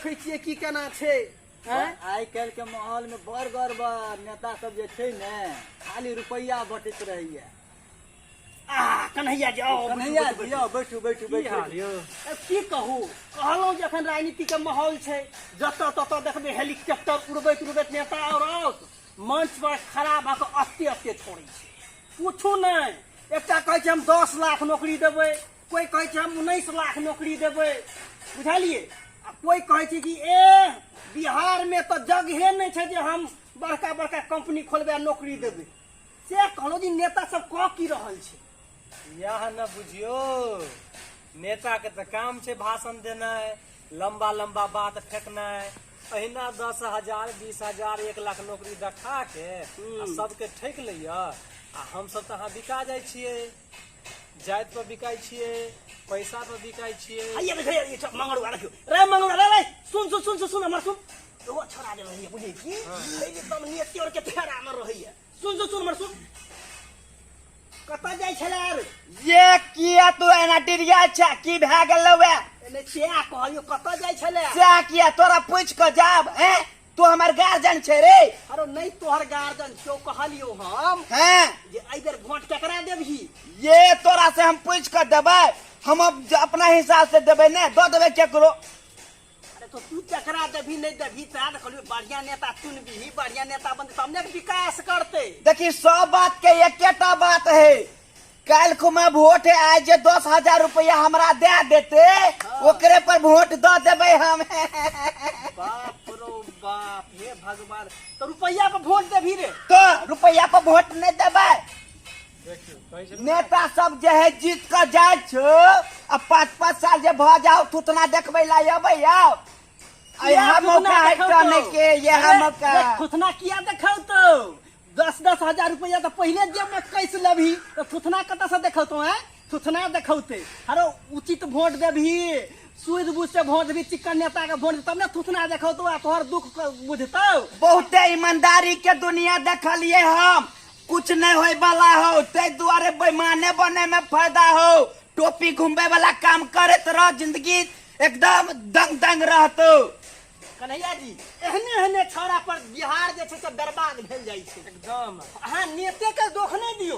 देखै छियै की केना छै। आँय? आइ काल्हि के माहौल में बड़ गड़बड़, नेता सब जे छै ने खाली रुपैआ बटैत रहैया। आ कन्हैया जी आओ, कन्हैया बैठू, जी आओ, बैठू बैठू की बैठू। हाल यौ? की कहू, कहलहुँ जे अखन राजनीति के माहौल छै, जतऽ ततऽ देखबै हेलीकॉप्टर उड़बैत उड़बैत नेता और आओत मंच पर खड़ा भऽ कऽ अस्ते अस्ते छोड़ै छै। पूछू नहि, एकटा कहै छै हम 10 लाख नौकरी देबै, कोई कहै छै हम 19 लाख नौकरी देबै, बुझलियै? आ कोई कहै छै कि ए बिहार में तऽ जगहे नहि छै जे हम बड़का बड़का कंपनी खोलबै आ नौकरी देबै। से कहलहुँ जे नेता सब कऽ की रहल छै? इएह ने बुझियौ, नेता के तऽ काम छै भाषण देनाइ, लंबा लंबा बात फेकनाइ। अहिना 10,000 20,000 1 लाख नौकरी देखा के आ सबके ठकि लैया, आ हमसब तऽ अहाँ बिका जाइ छियै, जाति पर बिकाइ छियै, पैसा पर बिकाइ छियै। आइए देखिए, ये सब मंगरुआ रखियो रे, मंगरुआ रे रे, सुन सुन सुन सुन सुन हमर सुन, एगो छोड़ा दे रहैया, बुझै छी? एकदम नेते और के फेरा में रहैया। सुन सुन सुन हमर सुन, कतऽ जाइ छलै आर? ये किया तू एना डिरिया छै, की भए गेलौ ए? एने से कहलियो कतऽ जाइ छलै? से किया तोरा पूछ कऽ जाब? हैं, तू हमर गार्जियन छै रे? अरे नहीं, तोहर गार्जियन छियौ, कहलियो हम हैं जे एहि बेर वोट केकरा देबही? ये तोरा से हम पूछ कऽ देबै? हम अब अपना हिसाब से देबै ने, दऽ देबै केकरो। अरे तो तू केकरा देबही नहीं देबही तोरा ने कहलियो, बढ़िया नेता चुनबही, बढ़िया नेता बनतै तब ने विकास करतै। देखी, सब बात के एकेटा बात है, काल्हि खुमा वोट है, आज जे 10,000 रुपया हमरा दे देते ओकरे पर वोट दऽ देबै हम। बाप रो बाप, हे भगवान, तो रुपया पर वोट देबही रे? तो रुपया पर वोट नहीं देबै? देखियौ, कहै छै नेता सब जे है जीत कऽ जाइ छौ आ 5-5 साल जे भऽ जाओ थुतना देखबै ला अबै आउ। आ इएह मौका है टने के, इएह मौका। थुथना किया देखौतौ? 10-10 हजार रुपया तऽ पहिले जेब में कैस लेबही तऽ थुथना कतऽ से देखौतौ? हैं, थुथना देखौते? अरे उचित वोट देबही, सुध बुझ से वोट देबही, चिकन नेता के वोट, तब ने थुथना देखौतौ आ तोहर दुख बुझतौ। बहुते ईमानदारी के दुनिया देखलिए हम, कुछ नहीं होय वाला हो, ताहि दुआरे बेईमाने बने में फायदा हो। टोपी घुमबे वाला काम करैत रह, जिंदगी एकदम दंग दंग रहतौ। कन्हैया जी, एहने एहने छौड़ा पर बिहार जे छै से बर्बाद भेल जाइ छै। एकदम। अहाँ नेते के दोख नहि दियौ,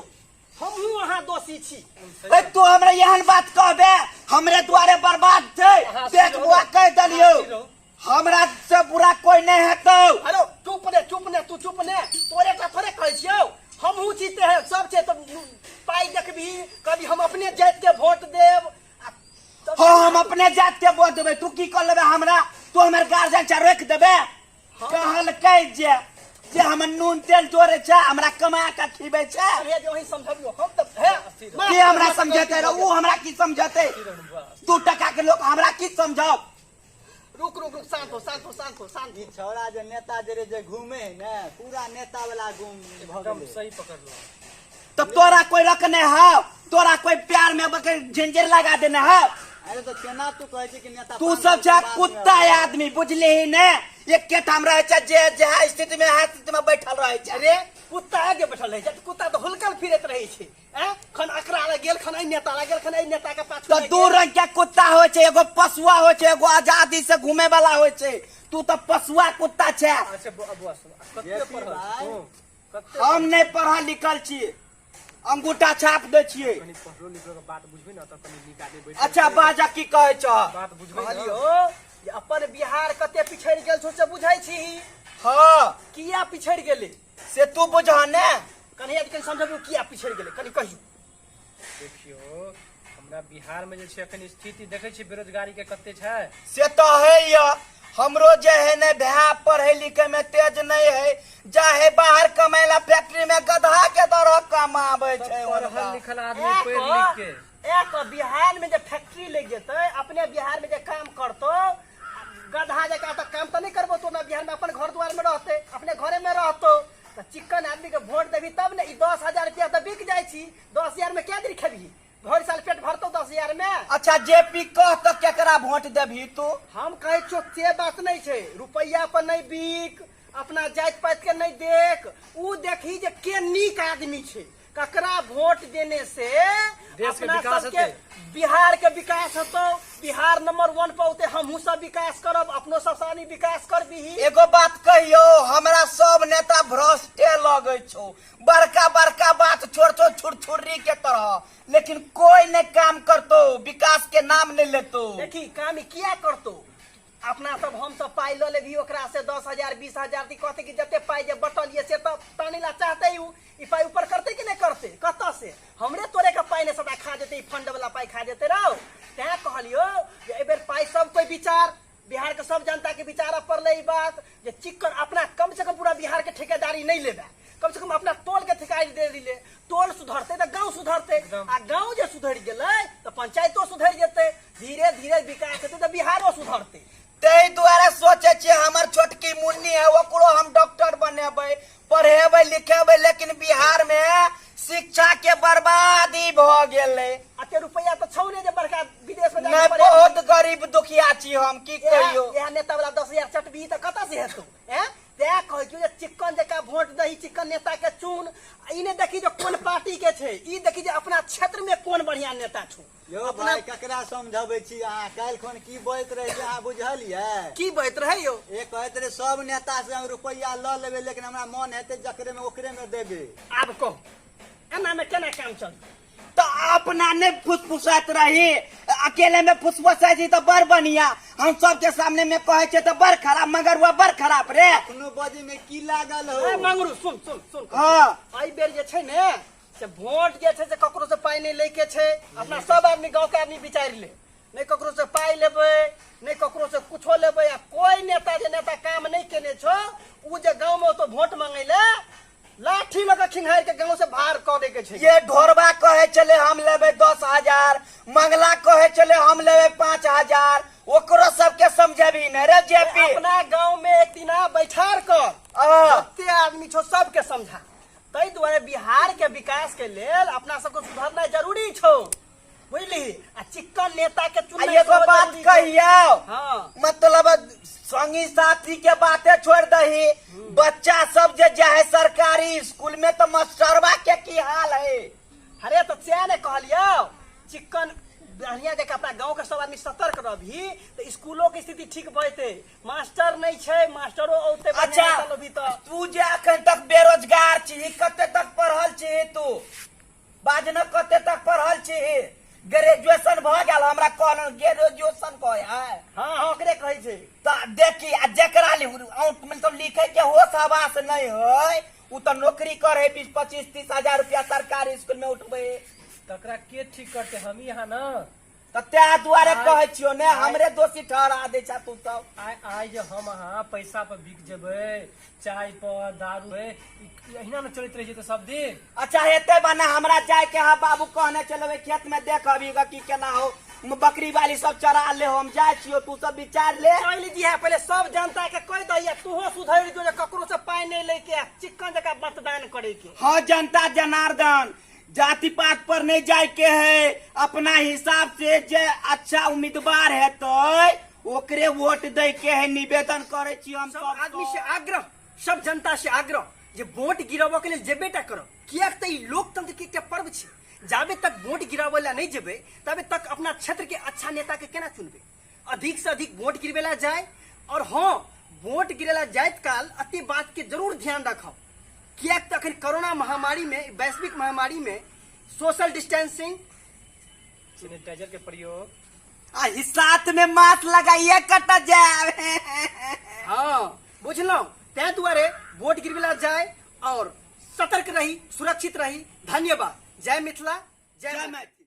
हमहूँ अहाँ दोषी छी। ए तू हमरा एहन बात कहबे, हमरे दुआरे बर्बाद छै? देख बुआ, कह देलियौ, हमरा से बुरा कोई नहीं हेतौ। हेलो, चुप ने, चुप ने, तू चुप ने, तोरे का थोड़े कहै छियौ, हमहूँ छी ते सब छै। तऽ पाइ देखबही, कभी हम अपने जाति के वोट देब। हाँ, हम अपने जात के वोट देबै, तू की कर लेबे हमरा? तू हमर गार्जियन छै, रोकि देबे? कहलकै जे जे हमर नून तेल जोड़े छै, हमरा कमा के खिबै छै। अरे जे वही समझबियो हम तऽ हे। की हमरा समझेते रह? ऊ हमरा की समझेते? 2 टका के लोग हमरा की समझाओ? रुक रुक रुक, शांत हो, शांत हो, शांत हो, शांत हो। छौड़ा जे नेता जे रे जे घूमे है ने, पूरा नेता वाला घूम भऽ एकदम गेलै। सही पकड़लहुँ। तो तोरा कोई रखने हौ? तोरा कोई प्यार में बके झंझर लगा देने हौ? अरे तो केना तू कहै छै कि नेता तू सब छै कुत्ता आदमी, बुझली ही ने? एके ठाम रहे छै, जे जे स्थिति में है स्थिति में बैठल रहे छै। अरे कुत्ता आगे बैठल रहे छै, कुत्ता तऽ हुलकल फिरैत रहे छै, आँय? खन अकरा लग गेल, खन एहि नेता लग गेल, खन एहि नेता के पाछू तो लागि दू गेल। रंग के कुत्ता होइ छै, एगो पशुआ होइ छै, एगो आजादी से घूमे वाला होइ छै। तू तऽ पशुआ कुत्ता छै। अच्छा बौआ सुन, कते जेपी पढ़ल भाई। छी तू? कते? हम नहि पढ़ल लिखल छी, अंगूठा छाप दै छियै। कनि पढ़लो लिखलो के बात बुझबै ने तऽ कनि नीक आदमी बैठ। अच्छा बाजा, की कहै छह? बात बुझबै ने? कहलियौ जे अपन बिहार कते पिछड़ि गेल छौ से बुझै छी? हाँ। किया पिछड़ि गेलै से तू बुझह ने। कन्हैया जी, कनि समझबियौ किया पिछड़ि गेलै, कनि कहियौ। देखियौ, हमरा बिहार में जे छै अखन स्थिति देखै छियै बेरोजगारी के कते छै। से तऽ है य, हमरो जे है ने भाय पढ़े लिखे में तेज नहीं है, जाहे बाहर कमाए ला फैक्ट्री में गधा के तरह कमाबे छै। पढ़ल हुनका। लिखल आदमी पढ़ि लिख के एक बिहार में जे फैक्ट्री लग जेतै, अपने बिहार में जे काम करतौ, गधा जकाँ तऽ काम तऽ नहि करबो तो अपना बिहार में, अपन घर द्वार में रहते, अपने घरे में रहतो तऽ चिक्कन आदमी के वोट देबही तब ने। ई 10,000 रुपया तऽ बिक जाइ छी, 10,000 में क्या दिन खेबही? भरि साल पेट भरतौ 10,000 में? अच्छा जे पी कह तऽ केकरा वोट देबही तू? हम कहै छियौ से बात नहि छै, रुपैआ पर नहि बिक, अपना जाति पाति के नहि देख, उ देखही जे के नीक आदमी छै। ककरा वोट देने से देश के अपना विकास सबके हेतै। बिहार के विकास हेतौ, बिहार नंबर 1 पर औते, हमहूँ सब विकास करब, अपनो सब सानी विकास करबीही। एगो बात कहियो, हमरा सब नेता भ्रष्टे लगै छौ, बड़का बड़का बात छोड़ छुरछुर्री के तरह, लेकिन कोई नहीं काम करतो, विकास के नाम नहीं लेतो। देखी काम किया करतो, अपना सब हम सब पाई लऽ लेबही ओकरा से 10,000 20,000 दी, कहते कि जते पाई जे बटल ये से तऽ ताने ला चाहते उ, ई पाई ऊपर करते कि नहीं करते, कतऽ से हमरे तोरे के पाई ने सबटा खा जेते, ई फंड वाला पाई खा जेते रहो। तैं कहलियो जे एहि बेर पाई सब कोई विचार, बिहार के सब जनता के विचार पड़ले ई बात जे चिक्कन अपना कम से कम पूरा बिहार के ठेकेदारी नहीं लेबे, कम से कम अपना टोल के ठेकेदारी दे दिले, टोल सुधरते तऽ गांव सुधरते, आ गांव जे सुधरि गेलै तऽ पंचायतो सुधरि जेतै, धीरे धीरे विकास हेतै तऽ बिहारो सुधरते। ताहि दुआरे सोचे छियै हमर छोटकी मुन्नी है ओकरो हम डॉक्टर बनेबै, पढ़ेबै लिखेबै, लेकिन बिहार में शिक्षा के बर्बादी भऽ गेलै। अते रुपैआ तऽ छौ ने जे बड़का विदेश में नहि, बहुत गरीब दुखिया छी हम, की कहियौ। इएह नेता वाला 10,000 चटबी तऽ कतऽ से हेतौ? हैं, तैं कहै छियौ जे चिक्कन जकाँ वोट दही, चिक्कन नेता के चुन। ई नहि देखी जे कोन पार्टी के छै, ई देखी जे अपना क्षेत्र में कोन बढ़िया नेता छौ। यौ भाई, ककरा समझबै छी अहाँ? काल्हि खन की बजैत रहै छी अहाँ बुझलियै? की बजैत रहै यौ? ए कहैत रहै सब नेता से हम रुपैआ लऽ लेबै, लेकिन हमरा मन हेतै जकरे में ओकरे में देबै। आब कहू एना में केना काम चलतै? तऽ अपना नहि फुसफुसाइत रही, अकेले में फुसफुसाइ छी तऽ बड़ बढ़िया, हम सबके सामने में कहै छियै तऽ बड़ खराब, मगर वह बड़ खराब रे। कोनो बजे में की लागल हो? ए मंगरू, सुन सुन सुन। हाँ। एहि बेर जे छै ने से वोट जे छै से ककरो से पाइ नहि लै के छै, अपना सब आदमी गाँव के आदमी विचारि ले, नहि ककरो से पाइ लेबै, नहि ककरो से कुछो लेबै। आ कोई नेता जे नेता काम नहि केने छौ उ जे गाँव में तो वोट मांगै ले लाठी लऽ के खिंघारि के गाँव से बाहर कऽ दै के छै। ये ढोरबा कहै छलै हम लेबै 10,000, मंगला कहै छलै हम लेबै 5,000, ओकरो सबके समझेबही ने रे जेपी। अपना गाँव में एक दिना बैठार कर, जते आदमी छौ सबके समझा। ताहि दुआरे बिहार के विकास के लेल अपना सबके सुधरना जरूरी छौ, बुझली? आ चिक्कन नेता के चुननाइ एगो सेहो बात जरूरी छौ। कहियौ, हाँ। मतलब संगी साथी के बाते छोड़ दही, बच्चा सब जे जाए सरकारी स्कूल में तो मास्टरवा के की हाल है? अरे तो सएह ने कहलियौ, चिक्कन बढ़िया जकाँ अपना गाँव के सब आदमी सतर्क रहबही तऽ स्कूलो के स्थिति ठीक भऽ जेतै। मास्टर नहि छै, मास्टरो औतै बढ़िआँ अच्छा, नेता लोभी तऽ। तू जे अखन तक बेरोजगार छी, कते तक पढ़ल छी तू? बाज न, कते तक पढ़ल छी? ग्रेजुएशन भऽ गेल? हमरा कहल ग्रेजुएशन कहै है। हाँ हाँ, ओकरे कहै छै। तऽ देखी, आ जेकरा मतलब लिखे के होश हवास नहीं है उ तऽ नौकरी करे 20, 25, 30 हजार रुपया सरकारी स्कूल में उठबै। तकरा के ठीक करते? हम यहाँ न तऽ तै दुआरे कहै छियौ ने, हमरे दोषी ठहरा दै छा तू सब। आइ आइ जे हम अहाँ पैसा पर बिक जेबै, चाय पर दारू पे, ई अहिना ने चलैत रहै छै तऽ सब दिन। अच्छा हेतै बना, हमरा जाय के हा, बाबू कहने चलबै खेत में, देख अभी की केना हो, बकरी वाली सब चरा ले, हम जाय छियौ, तू सब विचार ले। चलि जी है, पहिले सब जनता के कहि दही, तूहो सुधरि जो जे ककरो से पाइ नहि लै के, चिक्कन जकाँ मतदान करे के। हाँ जनता जनार्दन, जाति पात पर नहीं जाय के है, अपना हिसाब से जे अच्छा उम्मीदवार है तो ओकरे वोट दे के है, निवेदन करे छी हम सब आदमी से आग्रह, सब जनता से आग्रह जे वोट गिराबऽ के लेल जेबे टा करब, किएक तऽ ई लोकतंत्र के एकटा पर्व छै। जाबे तक वोट गिराबऽ ला नहि जेबै ताबे तक अपना क्षेत्र के अच्छा नेता के केना चुनबै? अधिक से अधिक वोट गिरबे ला जाय। और हाँ, वोट गिरेला जाइत काल अति बात के जरूर ध्यान रखब, किएक तऽ अखन कोरोना महामारी में, वैश्विक महामारी में सोशल डिस्टेंसिंग, सैनिटाइजर के प्रयोग आ साथ में मास्क लगाइए कट जाए। हाँ बुझलहुँ, तैं दुआरे वोट गिरबेला जाय और सतर्क रही, सुरक्षित रही। धन्यवाद। जय मिथिला, जय जय मैथिली।